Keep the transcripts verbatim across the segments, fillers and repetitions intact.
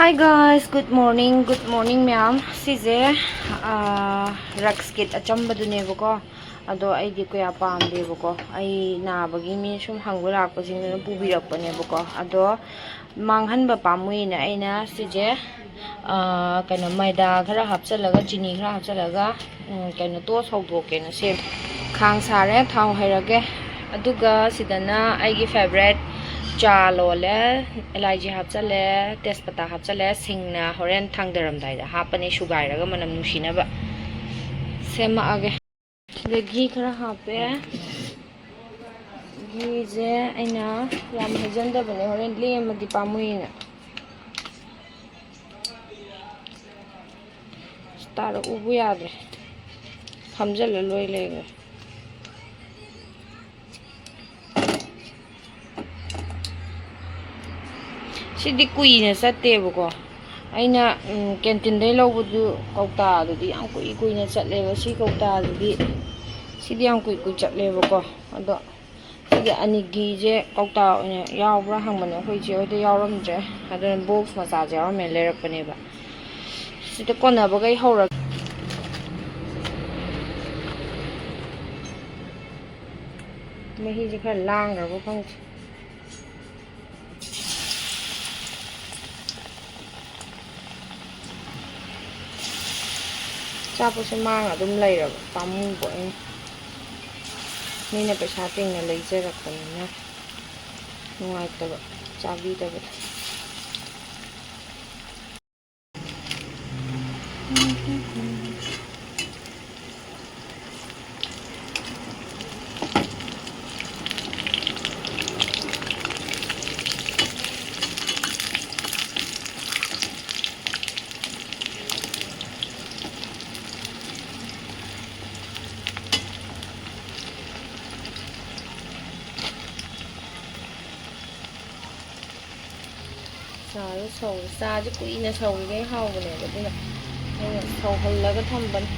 Hi guys, good morning, good morning ꯃꯌꯥꯝ꯫ ꯁꯤꯁꯦ, ꯑꯥ, ꯔꯛꯁ kit ꯑꯆꯝꯕꯗꯨꯅꯦꯕꯀꯣ꯫ ꯑꯗꯣ ꯑꯩꯗꯤ ꯀꯌꯥ ꯄꯥꯝꯗꯦꯕꯀꯣ꯫ ꯑꯩ ꯅꯥꯕꯒꯤ ꯃꯤ ꯁꯨꯝ ꯍꯪꯕ ꯂꯥꯛꯄꯁꯤꯡꯗꯨꯅ ꯄꯨꯕꯤꯔꯛꯄꯅꯦꯕꯀꯣ꯫ ꯑꯗꯣ ꯃꯥꯡꯍꯟꯕ ꯄꯥꯝꯃꯨꯏꯅ ꯑꯩꯅ ꯁꯤꯁꯦ, ꯑꯥ, ꯀꯩꯅꯣ, ꯃꯩꯗꯥ ꯈꯔ ꯍꯥꯞꯆꯤꯜꯂꯒ, ꯆꯤꯅꯤ ꯈꯔ ꯍꯥꯞꯆꯤꯜꯂꯒ, ꯎꯝ, ꯀꯩꯅꯣ, ꯇꯣꯁ ꯍꯧꯗꯣꯛꯀꯦꯅ ꯁꯦꯝꯃꯤ꯫ ꯈꯥꯡ ꯁꯥꯔꯦ, ꯊꯥꯎ ꯍꯩꯔꯒꯦ꯫ ꯑꯗꯨꯒ ꯁꯤꯗꯅ ꯑꯩꯒꯤ ꯐꯦꯕꯔꯦꯠ ꯆꯥ ꯂꯣꯜꯂꯦ, ꯑꯦꯂꯥꯏꯆꯤ ꯍꯥꯞꯆꯜꯂꯦ, ꯇꯦꯖꯄꯇꯥ ꯍꯥꯞꯆꯜꯂꯦ, ꯁꯤꯡꯅ ꯍꯣꯔꯦꯟ ꯊꯥꯡꯗꯔꯝꯗꯥꯏꯗ ꯍꯥꯞꯄꯅꯤ, ꯁꯨꯒꯥꯏꯔꯒ ꯃꯅꯝ ꯅꯨꯡꯁꯤꯅꯕ꯫ ꯁꯦꯝꯃꯛꯑꯒꯦ꯫ ꯁꯤꯗ ꯘꯤ ꯈꯔ ꯍꯥꯞꯄꯦ꯫ ꯘꯤꯁꯦ ꯑꯩꯅ ꯌꯥꯝ ꯍꯩꯖꯟꯗꯕꯅꯦ, ꯍꯣꯔꯦꯟ ꯂꯦꯝꯃꯗꯤ ꯄꯥꯝꯃꯨꯏꯅ꯫ ꯑꯁ, ꯇꯥꯔꯛꯎꯕꯨ ꯌꯥꯗ꯭ꯔꯦ꯫ ꯐꯝꯖꯜꯂ ꯂꯣꯏ ꯂꯩꯈ꯭ꯔꯦ꯫ ꯁꯤꯗꯤ ꯀꯨꯏꯅ ꯆꯠꯇꯦꯕꯀꯣ꯫ ꯑꯩꯅ, ꯎꯝ, ꯀꯦꯟꯇꯤꯟꯗꯩ ꯂꯧꯕꯗꯨ ꯀꯧꯇꯥꯗꯨꯗꯤ ꯌꯥꯝ ꯀꯨꯏ ꯀꯨꯏꯅ ꯆꯠꯂꯦꯕ꯫ ꯁꯤ ꯀꯧꯇꯥꯗꯨꯗꯤ, ꯁꯤꯗꯤ ꯌꯥꯝ ꯀꯨꯏ ꯀꯨꯏ ꯆꯠꯂꯦꯕꯀꯣ꯫ ꯑꯗꯣ ꯁꯤꯗꯤ ꯑꯅꯤꯒꯤꯁꯦ ꯀꯧꯇꯥ ꯑꯣꯏꯅ ꯌꯥꯎꯕ꯭ꯔꯥ ꯍꯪꯕꯅꯦ꯫ ꯑꯩꯈꯣꯏ ꯏꯆꯦ ꯍꯣꯏꯗ ꯌꯥꯎꯔꯝꯗ꯭ꯔꯦ꯫ ꯑꯗꯨꯅ ꯕꯣꯛꯁ ꯃꯆꯥꯁꯦ ꯌꯥꯎꯔꯝꯃꯦ, ꯂꯩꯔꯛꯄꯅꯦꯕ꯫ ꯁꯤꯗ ꯀꯣꯟꯅꯕꯈꯩ ꯍꯧꯔꯒꯦ꯫ ꯃꯍꯤꯁꯦ ꯈꯔ ꯂꯥꯡꯈ꯭ꯔꯕ ꯈꯪꯗꯦ꯫ ꯑꯆꯥꯄꯣꯠꯁꯦ ꯃꯥꯡꯉ ꯑꯗꯨꯝ ꯂꯩꯔꯕ ꯄꯥꯝꯃꯨꯕ ꯑꯩꯅ꯫ ꯃꯤꯅ ꯄꯩꯁꯥ ꯇꯤꯡꯅ ꯂꯩꯖꯔꯛꯄꯅꯤꯅ ꯅꯨꯡꯉꯥꯏꯇꯕ, ꯆꯥꯕꯤꯗꯕꯗꯣ꯫ ꯆꯥꯁꯦ ꯁꯧꯔꯦ꯫ ꯆꯥꯁꯦ ꯀꯨꯏꯅ ꯁꯧꯔꯤꯈꯩ ꯍꯥꯎꯕꯅꯦꯕ, ꯑꯗꯨꯅ ꯑꯩꯅ ꯁꯧꯍꯜꯂꯒ ꯊꯝꯕꯅꯦ꯫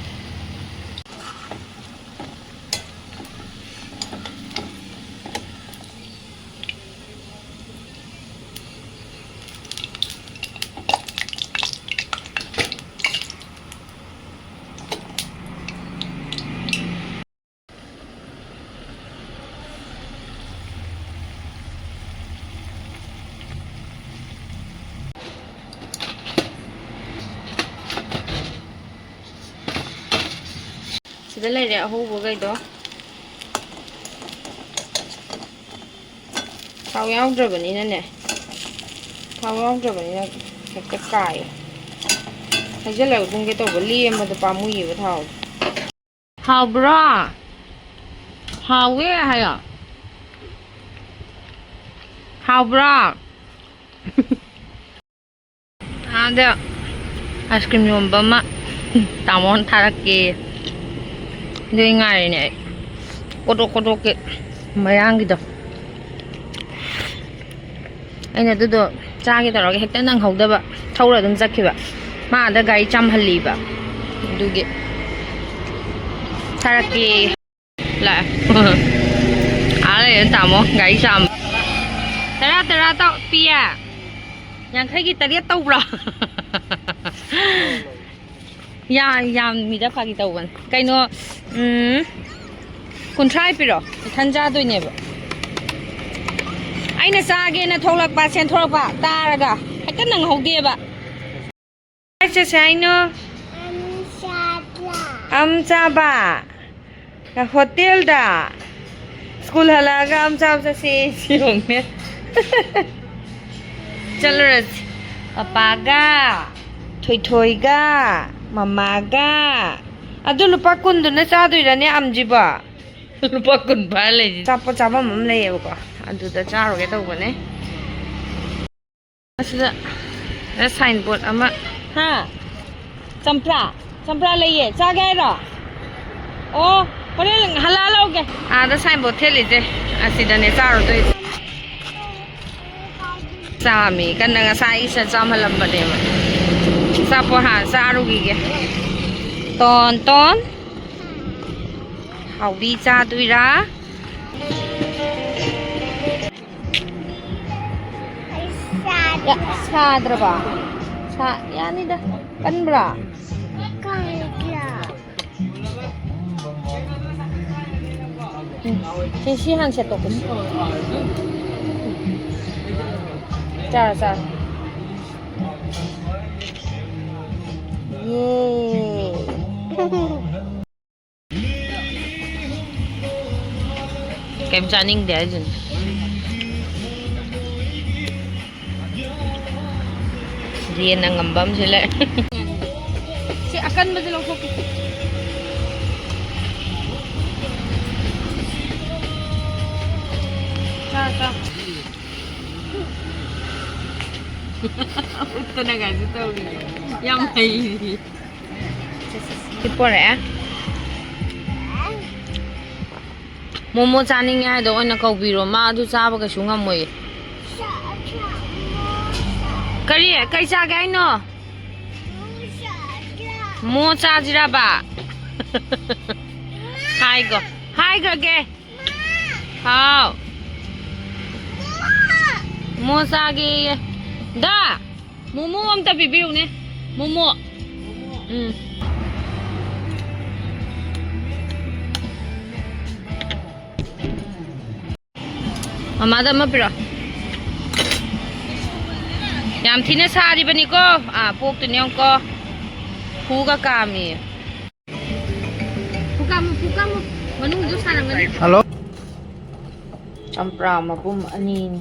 ꯂꯩꯔꯦ ꯑꯍꯧꯕꯈꯩꯗꯣ꯫ ꯊꯥꯎ ꯌꯥꯎꯗ꯭ꯔꯕꯅꯤꯅꯅꯦ, ꯊꯥꯎ ꯌꯥꯎꯗ꯭ꯔꯕꯅꯤꯅ ꯍꯦꯛꯇ ꯀꯥꯏꯌꯦ꯫ ꯍꯩꯖꯤꯜꯂꯒ ꯑꯗꯨꯝꯒꯦ ꯇꯧꯕ, ꯂꯦꯝꯕꯗꯣ ꯄꯥꯝꯃꯨꯏꯌꯦꯕ ꯊꯥꯎꯗꯣ꯫ ꯍꯥꯎꯕ꯭ꯔꯣ? ꯍꯥꯎꯋꯦ ꯍꯥꯏꯌꯣ꯫ ꯍꯥꯎꯕ꯭ꯔꯣ? ꯑꯥꯗ ꯑꯥꯏꯁ ꯀ꯭ꯔꯤꯝ ꯌꯣꯟꯕ ꯑꯃ ꯇꯥꯃꯣꯅ ꯊꯥꯔꯛꯀꯦ꯫ ꯑꯗꯨꯒꯤ ꯉꯥꯏꯔꯤꯅꯦ ꯑꯩ꯫ ꯀꯣꯗ꯭ꯔꯣꯛ ꯀꯣꯗ꯭ꯔꯣꯛꯀꯤ ꯃꯌꯥꯡꯒꯤꯗꯣ꯫ ꯑꯩꯅ ꯑꯗꯨꯗꯣ ꯆꯥꯒꯦ ꯇꯧꯔꯒ ꯍꯦꯛꯇ ꯅꯪꯍꯧꯗꯕ, ꯊꯧꯔ ꯑꯗꯨꯝ ꯆꯠꯈꯤꯕ꯫ ꯃꯥ ꯑꯥꯗ ꯒꯥꯔꯤ ꯆꯥꯝꯍꯜꯂꯤꯕ꯫ ꯑꯗꯨꯒꯤ ꯊꯥꯔꯛꯀꯦ꯫ ꯂꯥꯛꯑꯦ꯫ ꯑꯥ ꯂꯩꯔꯦ ꯇꯥꯃꯣ ꯒꯥꯔꯤ ꯆꯥꯝꯕ꯫ ꯇꯔꯥ, ꯇꯔꯥ ꯇꯧ-, ꯄꯤꯌꯦ꯫ ꯌꯥꯡꯈꯩꯒꯤ ꯇꯔꯦꯠ ꯇꯧꯕ꯭ꯔꯣ? ꯌꯥ-, ꯌꯥꯝꯃꯤꯗ, ꯐꯥꯒꯤ ꯇꯧꯕꯅꯦ꯫ ꯀꯩꯅꯣ, ꯎꯝ, ꯀꯨꯟꯊ꯭ꯔꯥ ꯄꯤꯔꯣ, ꯏꯊꯟ ꯆꯥꯗꯣꯏꯅꯦꯕ꯫ ꯑꯩꯅ ꯆꯥꯒꯦꯅ ꯊꯣꯛꯂꯛꯄ, ꯁꯦꯟ ꯊꯣꯛꯂꯛꯄ ꯇꯥꯔꯒ ꯍꯦꯛꯇ ꯅꯪꯍꯧꯗꯦꯕ꯫ ꯀꯥꯏ ꯆꯠꯁꯦ ꯍꯥꯏꯅꯣ? ꯑꯝ ꯆꯥꯕ꯫ ꯑꯝ ꯆꯥꯕ? ꯍꯣꯇꯦꯜꯗ? ꯁ꯭ꯀꯨꯜ ꯍꯜꯂꯛꯑꯒ ꯑꯝ ꯆꯥꯕ ꯆꯠꯁꯦ, ꯁꯤ ꯌꯦꯡꯉꯨꯅꯦ꯫ ꯆꯠꯂꯨꯔꯁꯤ꯫ ꯄꯄꯥꯒ, ꯊꯣꯏꯊꯣꯏꯒ, ꯃꯃꯥꯒ꯫ ꯑꯗꯨ ꯂꯨꯄꯥ ꯀꯨꯟꯗꯨꯅ ꯆꯥꯗꯣꯏꯔꯅꯦ ꯑꯝꯁꯤꯕꯣ? ꯂꯨꯄꯥ ꯀꯨꯟ ꯄꯥꯏꯔ ꯂꯩꯁꯤ꯫ ꯑꯆꯥꯄꯣꯠ ꯆꯥꯐꯝ ꯑꯃ ꯂꯩꯌꯦꯕꯀꯣ, ꯑꯗꯨꯗ ꯆꯥꯔꯨꯒꯦ ꯇꯧꯕꯅꯦ꯫ ꯑꯁꯤꯗ ꯁꯥꯏꯟ ꯕꯣꯔꯗ ꯑꯃ꯫ ꯍꯥ? ꯆꯝꯄ꯭ꯔꯥ? ꯆꯝꯄ꯭ꯔꯥ ꯂꯩꯌꯦ, ꯆꯥꯒꯦ ꯍꯥꯏꯔꯣ? ꯑꯣ, ꯍꯣꯔꯦꯟ ꯍꯜꯂꯛꯑ ꯂꯧꯒꯦ꯫ ꯑꯥꯗ ꯁꯥꯏꯟ ꯕꯣꯔꯗ ꯊꯦꯠꯂꯤꯁꯦ, ꯑꯁꯤꯗꯅꯦ ꯆꯥꯔꯨꯗꯣꯏꯁꯦ꯫ ꯆꯥꯃꯤ ꯀꯟꯅ, ꯉꯁꯥꯏ ꯏꯁ ꯆꯥꯝꯍꯜꯂꯝꯕꯅꯦꯕ꯫ ꯑꯆꯥꯄꯣꯠ ꯍꯥꯟꯅ ꯆꯥꯔꯨꯈꯤꯒꯦ꯫ Tone tone. ꯍꯥꯎꯕꯤ ꯆꯥꯗꯣꯏꯔꯥ? ꯌꯥ-, ꯁꯥꯗ꯭ꯔꯕ? ꯁꯥ-, ꯌꯥꯅꯤꯗ꯫ ꯀꯟꯕ꯭ꯔꯥ? ꯎꯝ꯫ ꯁꯤ, ꯁꯤ ꯍꯥꯟꯅ ꯁꯦꯠꯇꯣꯛꯄꯁꯤ꯫ ꯆꯥꯔꯣ, ꯆꯥꯔꯣ꯫ ꯌꯦ꯫ ꯀꯩꯝ ꯆꯥꯅꯤꯡꯗꯦ ꯍꯥꯏꯁꯤꯅꯤ꯫ ꯌꯦꯟꯅ ꯉꯝꯕ ꯑꯃꯁꯨ ꯂꯩ꯫ ꯁꯤ ꯑꯀꯟꯕꯁꯦ ꯂꯧꯊꯣꯛꯀꯦ꯫ ꯆꯥ, ꯆꯥ꯫ ꯎꯠꯇꯅꯒꯁꯨ ꯇꯧꯔꯤ꯫ ꯌꯥꯝ ꯍꯩꯔꯤ꯫ ꯁꯤ ꯄꯣꯔꯛꯑꯦ꯫ ꯃꯣꯃꯣ ꯆꯥꯅꯤꯡꯉꯦ ꯍꯥꯏꯗꯣ ꯑꯣꯏꯅ ꯀꯧꯕꯤꯔꯣ, ꯃꯥ ꯑꯗꯨ ꯆꯥꯕ ꯀꯩꯁꯨ ꯉꯝꯃꯣꯏꯌꯦ꯫ ꯀꯔꯤ? ꯀꯩ ꯆꯥꯒꯦ ꯍꯥꯏꯅꯣ? ꯃꯣ ꯆꯥꯁꯤꯔꯕ? ꯍꯥꯏꯒꯣ, ꯍꯥꯏꯈ꯭ꯔꯒꯦ꯫ ꯍꯥꯎ꯫ ꯃꯣ ꯆꯥꯒꯦꯌꯦ꯫ ꯗꯥ, ꯃꯣꯃꯣ ꯑꯝꯇ ꯄꯤꯕꯤꯌꯨꯅꯦ꯫ ꯃꯣꯃꯣ꯫ ꯎꯝ꯫ ꯃꯃꯥꯗ ꯑꯃ ꯄꯤꯔꯛꯑꯣ꯫ ꯌꯥꯝ ꯊꯤꯅ ꯁꯥꯔꯤꯕꯅꯤꯀꯣ꯫ ꯑꯥ, ꯄꯣꯛꯇꯨꯅꯦ ꯌꯦꯡꯉꯨꯀꯣ꯫ ꯈꯨꯒ ꯀꯥꯝꯃꯤ꯫ ꯐꯨꯀꯥꯃꯨ, ꯐꯨꯀꯥꯃꯨ꯫ ꯃꯅꯨꯡꯗꯣ ꯁꯥꯔꯝꯒꯅꯤ꯫ ꯍꯜꯂꯣ꯫ ꯆꯝꯄ꯭ꯔꯥ ꯃꯄꯨꯝ ꯑꯅꯤꯅꯤ꯫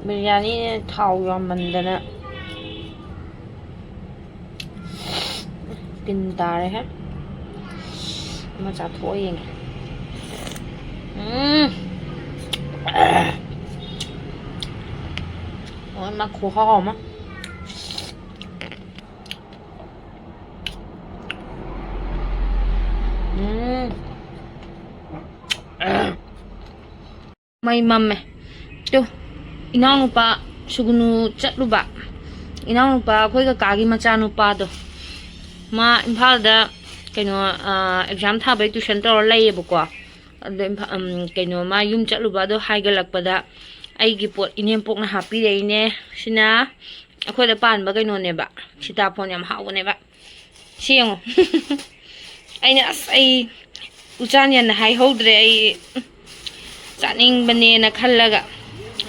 ꯕꯤꯔꯌꯥꯅꯤ ꯊꯥꯎ ꯌꯥꯝꯃꯟꯗꯅ ꯇꯤꯟ ꯇꯥꯔꯦꯍꯦ꯫ ꯑꯃ ꯆꯥꯊꯣꯛꯑ ꯌꯦꯡꯒꯦ꯫ ꯎꯝ꯫ ꯑꯣ, ꯃꯥ ꯈꯨꯍꯥꯎ ꯑꯃ꯫ ꯎꯝ꯫ ꯃꯩ ꯃꯝꯃꯦ꯫ ꯇꯨ, ꯏꯅꯥꯎꯅꯨꯄꯥ ꯁꯨꯒꯨꯅꯨ ꯆꯠꯂꯨꯕ꯫ ꯏꯅꯥꯎꯅꯨꯄꯥ ꯑꯩꯈꯣꯏ ꯀꯀꯥꯒꯤ ꯃꯆꯥꯅꯨꯄꯥꯗꯣ꯫ ꯃꯥ ꯏꯝꯐꯥꯜꯗ ꯀꯩꯅꯣ, ꯑ, exam ꯊꯥꯕꯩ tuition ꯇꯧꯔ ꯂꯩꯌꯦꯕꯀꯣ꯫ ꯑꯗꯣ ꯏꯝꯐꯥ-, ꯎꯝ, ꯀꯩꯅꯣ, ꯃꯥ ꯌꯨꯝ ꯆꯠꯂꯨꯕ, ꯑꯗꯣ ꯍꯥꯏꯒꯠꯂꯛꯄꯗ ꯑꯩꯒꯤ ꯄꯣꯠ ꯏꯅꯦꯝꯄꯣꯛꯅ ꯍꯥꯞꯄꯤꯔꯛꯏꯅꯦ꯫ ꯁꯤꯅ ꯑꯩꯈꯣꯏꯗ ꯄꯥꯟꯕ ꯀꯩꯅꯣꯅꯦꯕ, ꯁꯤꯇꯥꯐꯣꯟ ꯌꯥꯝ ꯍꯥꯎꯕꯅꯦꯕ꯫ ꯁꯤ ꯌꯦꯡꯉꯣ꯫ ꯑꯩꯅ, "ꯑꯁ, ꯑꯩ ꯎꯆꯥꯟ ꯌꯥꯟꯅ ꯍꯥꯏꯍꯧꯗ꯭ꯔꯦ, ꯑꯩ ꯆꯥꯅꯤꯡꯕꯅꯦꯅ" ꯈꯜꯂꯒ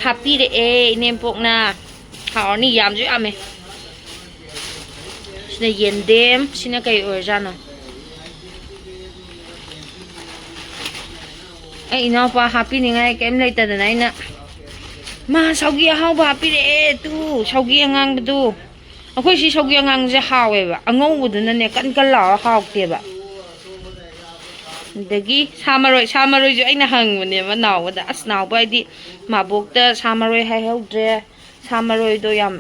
ꯍꯥꯞꯄꯤꯔꯛꯑꯦ ꯏꯅꯦꯝꯄꯣꯛꯅ꯫ ꯍꯥꯎꯔꯅꯤ, ꯌꯥꯝꯁꯨ ꯌꯥꯝꯃꯦ꯫ ꯌꯦꯟꯗꯦꯝ꯫ ꯁꯤꯅ ꯀꯩ ꯑꯣꯏꯔꯖꯥꯠꯅꯣ? ꯑꯩ ꯏꯅꯥꯎꯄꯥ ꯍꯥꯞꯄꯤꯅꯤꯡꯉꯥꯏ ꯀꯩꯝ ꯂꯩꯇꯗꯅ ꯑꯩꯅ, "ꯃꯥ ꯁꯧꯒꯤ ꯑꯍꯥꯎꯕ ꯍꯥꯞꯄꯤꯔꯛꯑꯦ ꯇꯨ, ꯁꯧꯒꯤ ꯑꯉꯥꯡꯕꯗꯨ"꯫ ꯑꯩꯈꯣꯏ ꯁꯤ ꯁꯧꯒꯤ ꯑꯉꯥꯡꯁꯦ ꯍꯥꯎꯋꯦꯕ, ꯑꯉꯧꯕꯗꯨꯅꯅꯦ ꯀꯟ ꯀꯟ ꯂꯥꯎꯔ ꯍꯥꯎꯇꯦꯕ꯫ ꯑꯗꯒꯤ ꯁꯥ ꯃꯔꯣꯏ, ꯁꯥ ꯃꯔꯣꯏꯁꯨ ꯑꯩꯅ ꯍꯪꯕꯅꯦꯕ ꯅꯥꯎꯕꯗ, ꯑꯁ ꯅꯥꯎꯕ ꯍꯥꯏꯗꯤ ꯃꯥꯕꯣꯛꯇ ꯁꯥ ꯃꯔꯣꯏ ꯍꯥꯏꯍꯧꯗ꯭ꯔꯦ, ꯁꯥ ꯃꯔꯣꯏꯗꯣ ꯌꯥꯝ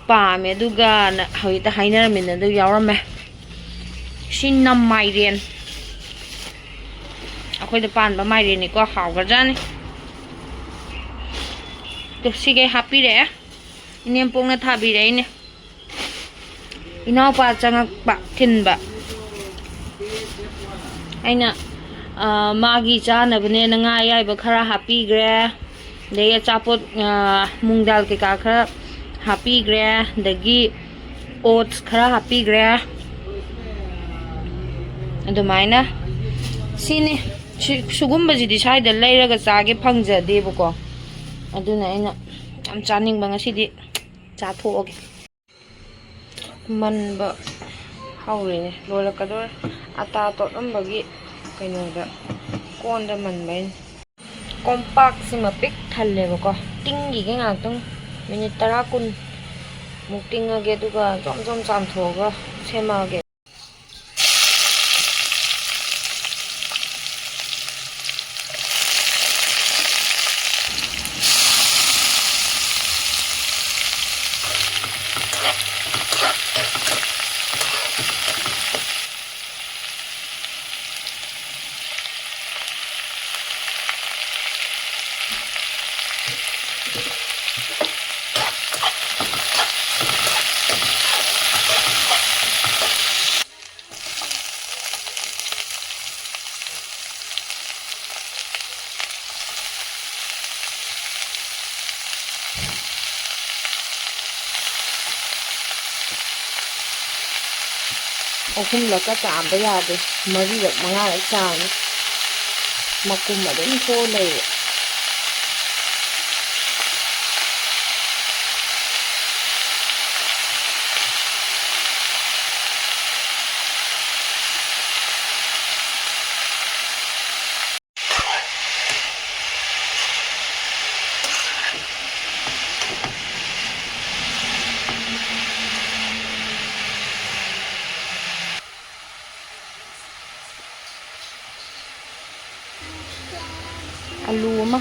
ꯄꯥꯝꯃꯦ ꯑꯗꯨꯒꯅ ꯍꯧꯖꯤꯛꯇ ꯍꯥꯏꯅꯔꯝꯃꯤꯅꯦ, ꯑꯗꯨ ꯌꯥꯎꯔꯝꯃꯦ꯫ ꯁꯤꯅ ꯃꯥꯏꯔꯦꯟ, ꯑꯩꯈꯣꯏꯗ ꯄꯥꯟꯕ ꯃꯥꯏꯔꯦꯟꯅꯤꯀꯣ, ꯍꯥꯎꯒ꯭ꯔꯖꯥꯠꯅꯤ꯫ ꯑꯗꯨ ꯁꯤꯒꯩ ꯍꯥꯞꯄꯤꯔꯛꯑꯦ, ꯏꯅꯦꯝꯄꯣꯛꯅ ꯊꯥꯕꯤꯔꯛꯏꯅꯦ꯫ ꯏꯅꯥꯎꯄꯥ ꯆꯪꯉꯛꯄ ꯊꯤꯟꯕ꯫ ꯑꯩꯅ, ꯑ, ꯃꯥꯒꯤ ꯆꯥꯅꯕꯅꯦꯅ ꯉꯥ ꯑꯌꯥꯏꯕ ꯈꯔ ꯍꯥꯞꯄꯤꯈ꯭ꯔꯦ꯫ ꯑꯗꯩ ꯑꯆꯥꯄꯣꯠ, ꯑ, ꯃꯨꯡ ꯗꯥꯜ ꯀꯩꯀꯥ ꯈꯔ ꯍꯥꯞꯄꯤꯈ꯭ꯔꯦ꯫ ꯑꯗꯒꯤ oats ꯈꯔ ꯍꯥꯞꯄꯤꯈ꯭ꯔꯦ꯫ ꯑꯗꯨꯃꯥꯏꯅ ꯁꯤꯅꯤ꯫ ꯁꯤ-, ꯁꯤꯒꯨꯝꯕꯁꯤꯗꯤ ꯁ꯭ꯋꯥꯏꯗ ꯂꯩꯔꯒ ꯆꯥꯒꯦ ꯐꯪꯖꯗꯦꯕꯀꯣ꯫ ꯑꯗꯨꯅ ꯑꯩꯅ ꯌꯥꯝ ꯆꯥꯅꯤꯡꯕ ꯉꯁꯤꯗꯤ ꯆꯥꯊꯣꯛꯑꯒꯦ꯫ ꯃꯟꯕ ꯍꯧꯔꯦꯅꯦ, ꯂꯣꯏꯔꯛꯀꯗꯧꯔꯦ꯫ ꯑꯇꯥ ꯇꯣꯠꯂꯝꯕꯒꯤ ꯀꯩꯅꯣꯗ, ꯀꯣꯟꯗ ꯃꯟꯕꯩꯅꯦ꯫ ꯀꯣꯝꯄꯥꯛꯁꯤꯃ ꯄꯤꯛ ꯊꯜꯂꯦꯕꯀꯣ꯫ ꯇꯤꯡꯈꯤꯒꯦ ꯉꯥꯏꯍꯥꯛꯇꯪ, ꯃꯤꯅꯤꯠ ꯇꯔꯥ ꯀꯨꯟ ꯃꯨꯛ ꯇꯤꯡꯉꯒꯦ, ꯑꯗꯨꯒ ꯖꯣꯝ ꯖꯣꯝ ꯆꯥꯝꯊꯣꯛꯑꯒ ꯁꯦꯝꯃꯛꯑꯒꯦ꯫ ꯑꯍꯨꯝꯂꯛꯀ ꯆꯥꯝꯕ ꯌꯥꯗꯦ, ꯃꯔꯤꯔꯛ ꯃꯉꯥꯔꯛ ꯆꯥꯝꯃꯤ꯫ ꯃꯀꯨꯝ ꯑꯗꯨꯝ ꯊꯣꯛꯑ ꯂꯩꯔꯦ꯫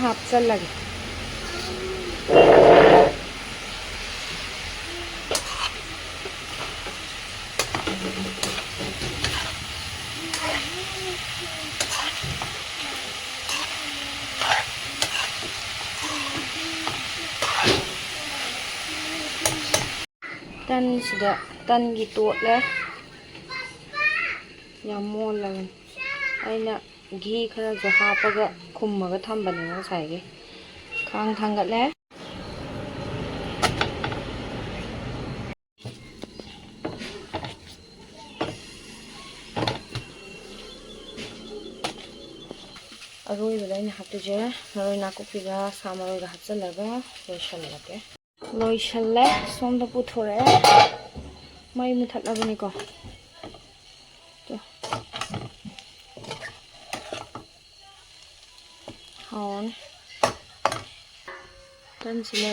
ꯍꯥꯞꯆꯜꯂꯒꯦ꯫ ꯇꯟꯁꯤꯗ ꯇꯟꯒꯤ ꯇꯣꯠꯂꯦ꯫ ꯌꯥꯝ ꯃꯣꯜꯂꯕꯅꯤ꯫ ꯑꯩꯅ ꯘꯤ ꯈꯔꯁꯨ ꯍꯥꯞꯄꯒ ꯈꯨꯝꯃꯒ ꯊꯝꯕꯅꯦꯕ ꯉꯁꯥꯏꯒꯤ꯫ ꯈꯥꯡ ꯊꯥꯡꯒꯠꯂꯦ꯫ ꯑꯔꯣꯏꯕꯗ ꯑꯩꯅ ꯍꯥꯞꯇꯣꯏꯁꯦ ꯃꯔꯣꯏ ꯅꯥꯀꯨꯞꯄꯤꯒ ꯁꯥ ꯃꯔꯣꯏꯒ ꯍꯥꯞꯆꯤꯜꯂꯒ ꯂꯣꯏꯁꯜꯂꯒꯦ꯫ ꯂꯣꯏꯁꯜꯂꯦ꯫ ꯁꯣꯝꯗ ꯄꯨꯊꯣꯔꯛꯑꯦ꯫ ꯃꯩ ꯃꯨꯊꯠꯂꯕꯅꯤꯀꯣ꯫ ꯇꯨ꯫ ꯍꯥꯎꯔꯅꯤ꯫ ꯇꯟꯁꯤꯅ